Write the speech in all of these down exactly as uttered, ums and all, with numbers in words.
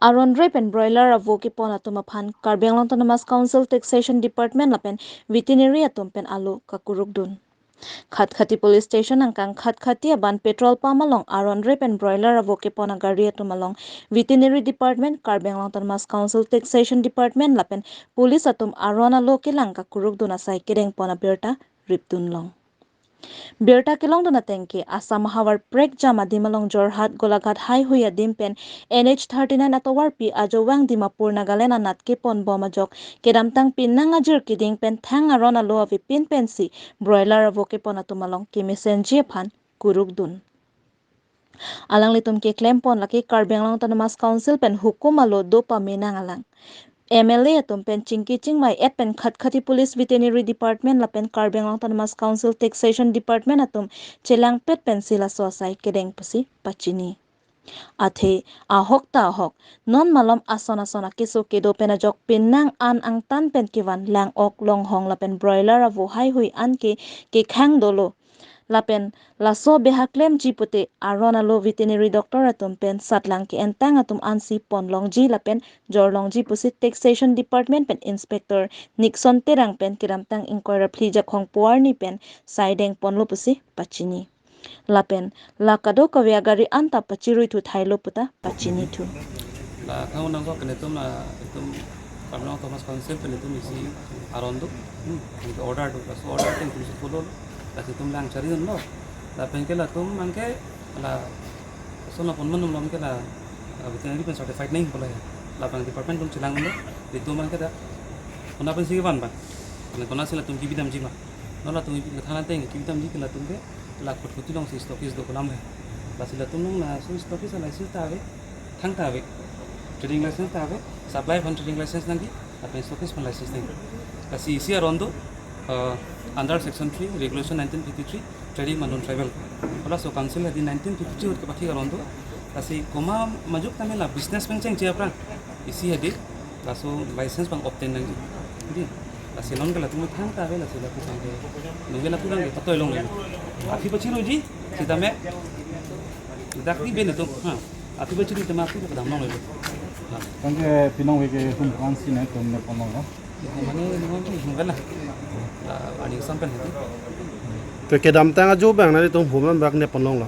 Aron re pen broiler avo kepon atum aphan Karbi Anglong Autonomous Council Taxation Department lapen Veterinary atum pen alo kakurukdun. Khatkhati Police Station angkang Khatkhati aban petrol pump along aron re pen broiler avo kepon agari atum along Veterinary Department, Karbi Anglong Autonomous Council Taxation Department lapen Police atum aron alo kelang kakurukdun asai kedengpon abirta ripdunlong. Birta kelongdun ateng ke Assam ahavar prekjam adim along Jorhat Golaghat haihui adim pen N H thirty nine atovarpi ajovang Dimapur Nagaland anat keponbom ajok kedamtang penang ajir keding pen thang aron alo avepin pensi broiler avo kepon atum along kemesenji aphan kurukdun. Alanglitum keklempon lake Karbi Anglong Autonomous Council pen hukum alo do pamenang alang. M L A atum pen chingki chingvai et pen Khatkhati Police Veterinary Department lapen Karbi Anglong Autonomous Council Taxation Department atum chelangpet pensi laso asai kedeng pusi pachini. Athe ahok ta ahok, non malom ason ason akeso kedo pen ajok penang an angtan pen kevan lang-ok longhong lapen broiler avo haihui anke kekhang dolo. Lapen laso behak klemji pute aron alo veterinary doctor atum pen satlang ke-entang atum ansi ponlongji lapen jorlongji pusi Taxation Department pen Inspector Nixon Terang pen kedamtang ingkoi ra phli Jakhong puarni pen saideng ponlo pusi pachini. Lapen la kadokave agari anta pachirui thu thailo puta pachini thu. La kang unang ko kene tum la itum Karbi Anglong Autonomous Council pen itum isi aron do. Hmm, anke order do, laso order pen itum si follow lo. Lasi itum lang chari dunlo. Lapen ke latum anke la so na pon manum lom ke la, ah, veterinary pen certified nangji pulo he. Lapen department atum chelang lo. Itum anke dak kona pensi kevan ba. Kona, konasi latum kebi damji ma. Non latum kebi than ateng kebi damji ke latum ke la Khatkhati alongsi stockist do kolam he. Lasi latum along laso stockist license ta ave, thang ta ave. Trading license ta ave, supply aphan trading license nangji, lapen stockist aphan license nangji. Lasi isi aron do, uh, under section three, regulation nineteen fifty-three, trading ma non-tribal. Halaso council hadi nineteen fifty-three ahut kepathik aron do. Lasi komat majok tame la business pen chengche aphrang isi hadi laso license pang obtain nangji. Di, lasi non ke latum thang ta ave, lasi lapu pang ke nungge lapu pang ke patoi longle. Aphi pachiruji, sitame dak di ben atum, ha. Aphi pachiru tema aphi kedam longle. Ha. Tangke pinong ve ke hum kan si ne tum ne ponlong lo. Mane nung ki hum kan la. La ani sampen hadi. Ke kedamtang ajo bang nari tum hum an bak ne ponlong lo.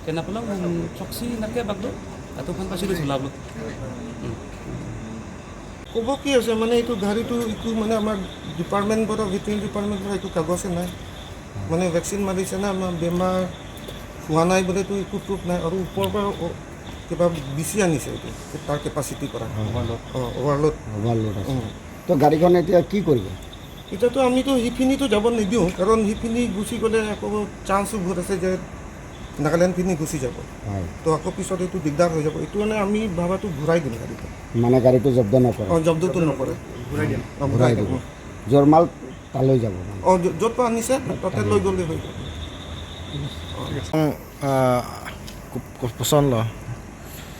Kena pulang, um, choksi nake bak do, atau kan pasi do sulap lo. Hmm. ক'ব কি আছে, মানে এইটো গাড়ীটো একো মানে আমাৰ ডিপাৰ্টমেণ্টৰ পৰা, ভেটেৰিনেৰী ডিপাৰ্টমেণ্টৰ পৰা একো কাগজে নাই। মানে ভেকচিন মাৰিছে না, আমাৰ বেমাৰ হোৱা নাই বুলিতো একো প্ৰুফ নাই। আৰু ওপৰৰ পৰা অ-, কিবা বি চি আনিছে এইটো, তাৰ কেপাচিটিৰ পৰা। অ। অভাৰলোড। অ, অভাৰলোড। অভাৰলোড আছে। উম। তো গাড়ীখন এতিয়া কি কৰিব? এতিয়াতো আমিতো সিপিনিতো যাব নিদিওঁ, কাৰণ সিপিনি গুচি গ'লে আকৌ চান্সো বহুত আছে যে নাগালেণ্ড পিনে গুচি যাব। হয়। তো আকৌ পিছত এইটো দিগদাৰ হৈ যাব। এইটো মানে আমি ভাবাটো ঘূৰাই দিম গাড়ীটো। মানে গাড়ীটো জব্দ নকৰে? অ, জব্দটো নকৰে। ঘূৰাই দিম। অ, ঘূৰাই ঘূৰাই দিম। দিব। জোৰমাল তালৈ যাব মানে? অ, য-, য'ত পৰা আনিছে, তাতে লৈ গ'লে হৈ যাব। Ang, ah, kup-, kupuson lo.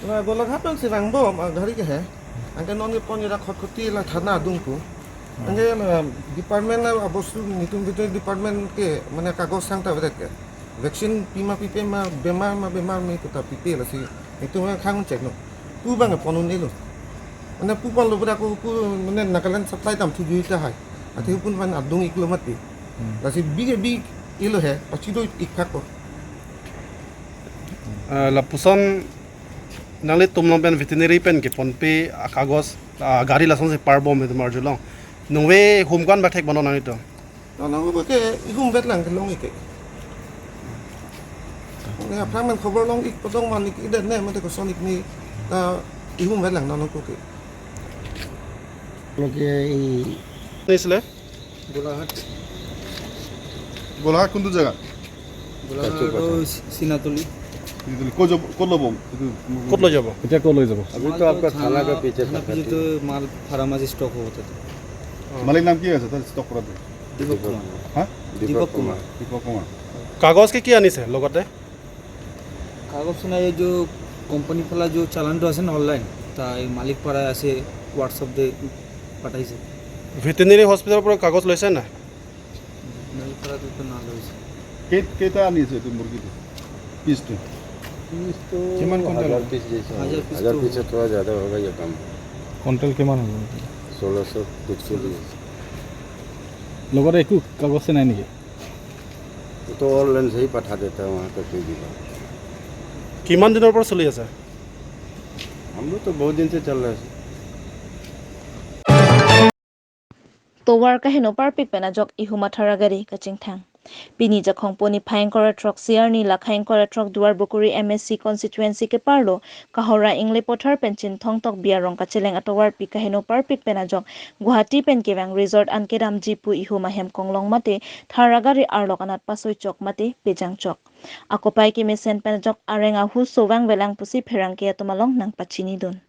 Nah, Golaghat ang sirang bo, ah, gari ke hai. Angke non ke pon ira Khatkhati la thana adung ko. Angke la department la abostu nitum bito department ke, mane kagos sang ta vedek ke. Vaccine pima pipe ma bemar ma bemar me kuta pipe lasi. Itu ma khang check no. Pu bang pon un elo. Mane pu pon lo bra ko pu mane Nagaland supply dam thu jui ta hai. Ati hupun van adung ik lo mati. Hmm. Lasi big big elo hai, pachi do ik thak ko. Ah, lapuson nanglitum along pen veterinary pen keponpe akagos, ah, gari lasonsi parbom itu marjulong. Nungve humkan bathek bono nanglitum? Nang nang ke ihum vet lang ke long ike. Nang aphrang men khobor long ik potong man ik idet ne mate koson ik ni ta ihum vet lang nang nang ko ke. Lo ke i Nisle? Golaghat. গোলাঘাট কোনটো জেগা? গোলাঘাট আৰু চিনাতলি। চিনাতলি। ক'ত যাব, ক'ত ল'ব? এইটো ক'ত লৈ যাব? এতিয়া ক'ত লৈ যাব? अभी तो आपका थाना का पीछे था। थाना पीछे तो माल फार्म हाउस स्टॉक होता था। মালিক নাম কি আছে তাৰ ষ্টক কৰাটো? দীপক কুমাৰ। হা? দীপক কুমাৰ। দীপক কুমাৰ। কাগজ কি কি আনিছে লগতে? কাগজ নাই, এই যে কোম্পানীৰ ফালে যে চালানটো আছে না অনলাইন, তাই মালিক পৰা আছে, WhatsApp দি পঠাইছে। ভেটেৰিনেৰী হস্পিটেলৰ পৰা কাগজ লৈছে না? ভেটেৰিনেৰী পৰাতো না লৈছে। কেই-, কেইটা আনিছে এইটো মুৰ্গীটো? পিচটো? किमान कुंटल? हजार पीस जैसे होगा। हजार पीस हजार तो पीस से थोड़ा ज़्यादा होगा ये कम। कुंटल किमान होगा? सोलह सौ कुछ के लिए। लोगों ने एक कागज से नहीं निकले। वो तो ऑनलाइन से ही पठा देता है वहाँ पे, कोई भी बात। কিমান দিনৰ পৰা চলি আছে? हम लोग तो बहुत दिन से चल रहा है। Tovar kaheno parpik pen ajok ihum athara gari kachingthang. Pini Jakhong po niphai ingkoi ra throk, Siarni lakhai ingkoi ra throk, Duarbukuri M A C constituency keparlo Kahora Ingle Pothar pen Chinthong Tokbi arong kacheleng atovarpi kaheno parpik pen ajok Guwahati pen kevang resort an kedamji pu ihum ahem konglong mate thara gari arlok anat pasoi chok mate pejang chok. Akopai kemesen pen ajok areng ahu sovang velang pusi pherangke atum along nangpachinidun.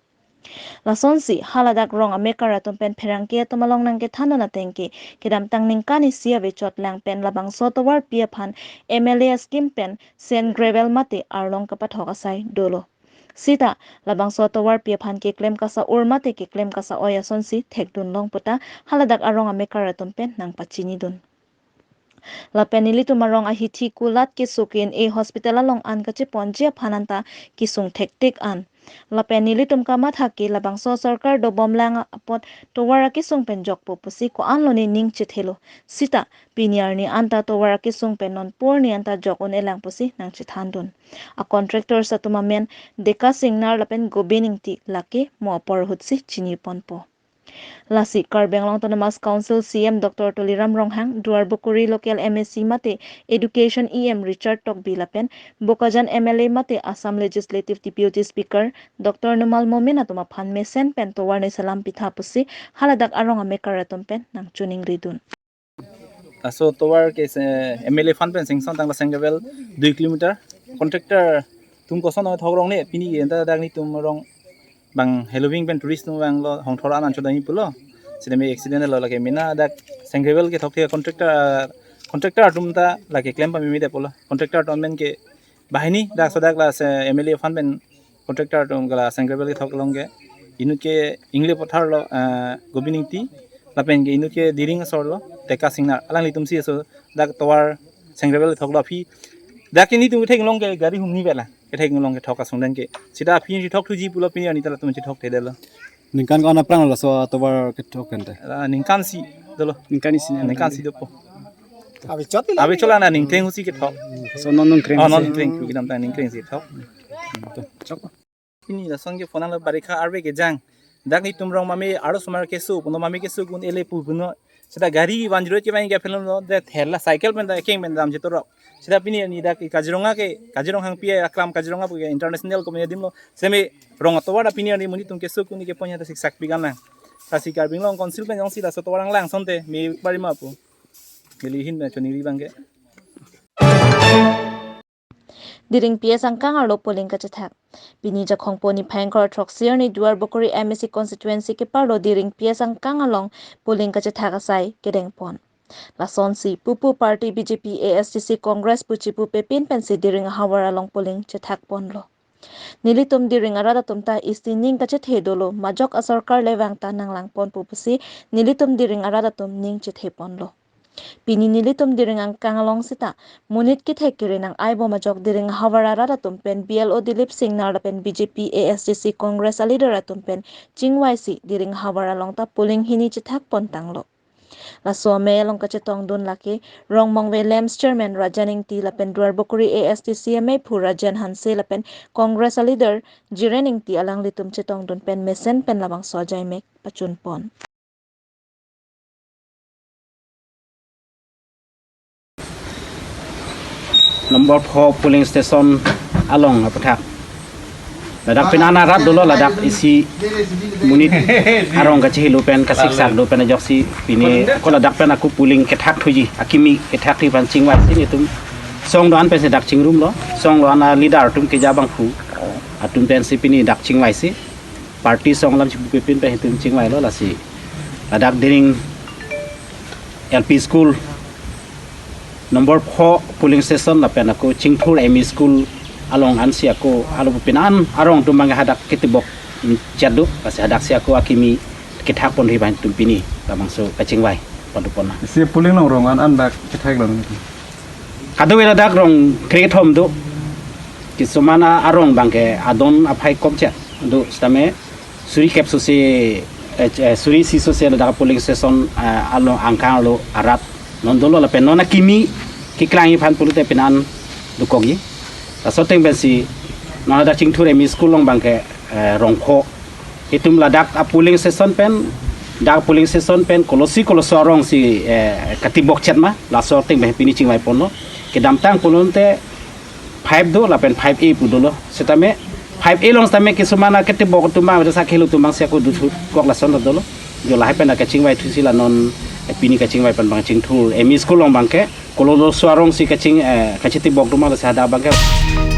Lasonsi haladak rong amekar atum pen pherangke atum along nangkethandun ateng ke kedamtang ningkan isi ave chot lang pen labangso atovarpi aphan M L A scheme pen sand gravel mate arlong kapathok asai dolo. Sita labangso atovarpi aphan keklem kasa-ur mate keklem kasa-oi asonsi thekdun long puta haladak arong amekar atum pen nangpachinidun. Lapen nelitum arong ahithi kulat keso ke-en-e hospital along an kacheponji aphan anta kesung thektik an. Lapen nelitum kamatha ke labangso sorkar dobom lang apot tovar akesung pen jokpo pusi ko-an lone ning chethelo. Sita pini arni anta tovar akesung pen non porni anta jok un-e lang pusi nangchethandun. A contractors atum amen Deka Singnar lapen Gobin Ingti, lake mo apor ahutsi chiniponpo. Lasi Karbi Anglong Autonomous Council C E M Doctor Tuliram Ronghang, Duarbukuri local M A C mate Education E M Richard Tokbi lapen Bokajan M L A mate Assam Legislative Deputy Speaker Doctor Numal Momin atum aphan mesen pen tovar ne salam pitha pusi haladak arong amekar atum pen nangchiningridun. Laso tovar ke se M L A fund pen sanction tanglo sand gravel dui kilometer. Contractor atum koson thok rong ne pini ke anta dak nelitum arong bang Halloween pen tourist atum vanglo hongthor an ancho dami pulo. Sitame accident lo lake mena dak sand gravel kethok the contractor, contractor atum ta lake klem pameme det pulo. Contractor atum amen ke banghini dak sodak la se M L A fund pen contractor atum ke la sand gravel kethok along ke inut ke Ingle Pothar lo, eh, Gobin Ingti lapen ke inut ke Diring asor lo Deka Singnar, alanglitum si laso dak tovar sand gravel kethok lo aphi. Dak ke nelitum kethek along ke gari humni vela kethek along kethok asong dan ke. Sita aphi chethok thuji pulo pini arni ta latum chethokthedetlo. Ningkan ko-an aphrang laso tovar kethok ante? Ah, ningkan isi dolo. Ningkan isi. Ningkan isi dopo. Ave chot la. Ave chot la na ningkreng husi kethok. So non ningkreng. Oh, non husi. Ningkreng ku kedamtang ningkreng si kethok. Chok. Pini lason ke phone lo barikha arve kejang. Dak nelitum rong mame arosomar keso, puno mame keso kun ele pu puno. Sita gari one zero eight ke main ke film lo, de thela cycle pen da keng pen dam chetorok. Sita pini arni dak Kaziranga ke, Kaziranga hang pi aklam Kaziranga pu ke international komedi adim lo. Sitame rong atovar da pini arni monit atum keso kun ke ponya ta siksak pi gam nang. Lasi Karbi Anglong Council pen jongsi laso tovar lang langsonte me bari ma pu. Neli ahin pen choningri abang ke. Diring P S angkang arlo polling kachethak. Pini Jakhong po niphai ingkoi ra throk, Siarni Duarbukuri M A C constituency keparlo Diring P S angkang along polling kachethak asai kedengpon. Lasonsi pupu party B J P, A S D C, Congress pu chipupe pin pensi Diring ahavar along polling chethakponlo. Nelitum Diring arat atum ta isi ning kachethe dolo, majok asorkar le vang ta nanglangponpo pusi nelitum Diring arat atum ning chetheponlo. Pini nelitum Diring angkang along sita monit kethek kere nang-aibom ajok Diring ahavar arat atum pen B L O Dilip Singnar lapen B J P, A S D C, Congress aleader atum pen chingvaisi Diring ahavar along ta polling hini chethakpon tanglo. Laso amei along kachetongdun lake Rongmongve LAMPS chairman Rajan Ingti lapen Duarbukuri A S D C amei phu Rajan Hanse lapen Congress aleader Jiren Ingti alanglitum chetongdun pen mesen pen labangso ajaimek pachunpon. Number four polling station along aputhak. Ladak pini arat dolo ladak isi monit arong kachehelo pen kasiksak lo pen ajoksi pini ako ladak pen ako polling kethak thuji akimi kethak thuji aphan chingvaisi nelitum song do-an pensi dak chingrumlo song do-an aleader atum keja abangphu atum pensi pini dak chingvaisi. Party song alam chipupe pin pen nelitum chingvailo lasi ladak Diring L P school number four polling station lapen ako Chingthur M E school along ansi ako alo pin an arong atum abang hadak ketibok chadu lasi hadaksi ako akimi kethakpon thuji aphan nelitum pini labangso kachingvai pondupon na. Si polling along rong an an dak kethaklo nelitum. Kadokave ladak rong krekethom do. Kisuman arong abangke adon aphai komchet do, sitame suri kep sose, eh, eh, suri isi sose ladak polling station, eh, along angkang alo arat non dolo, lapen non akimi keklangji aphan pulote penan dokokji. Laso ateng pensi non ladak Chingthur M E School along abangke, eh, rongkho. Itum ladak apolling station pen, dak polling station pen kolosi koloso arongsi, eh, katibokchet ma, laso ateng pen pini chingvaiponlo. Kedamtang pulote five do, lapen five A pu dolo. Sitame five A along sitame kisuman aketibok atum abang, jasa khelo atum abangsi ako duthut kok lason dolo. Jo lahai pen kachingvai thusi la non, eh, pini kachingvai pen abang Chingthur M E School along abangke koloso arongsi kaching, eh, kachetibok atum abang, jasa hadak abangke.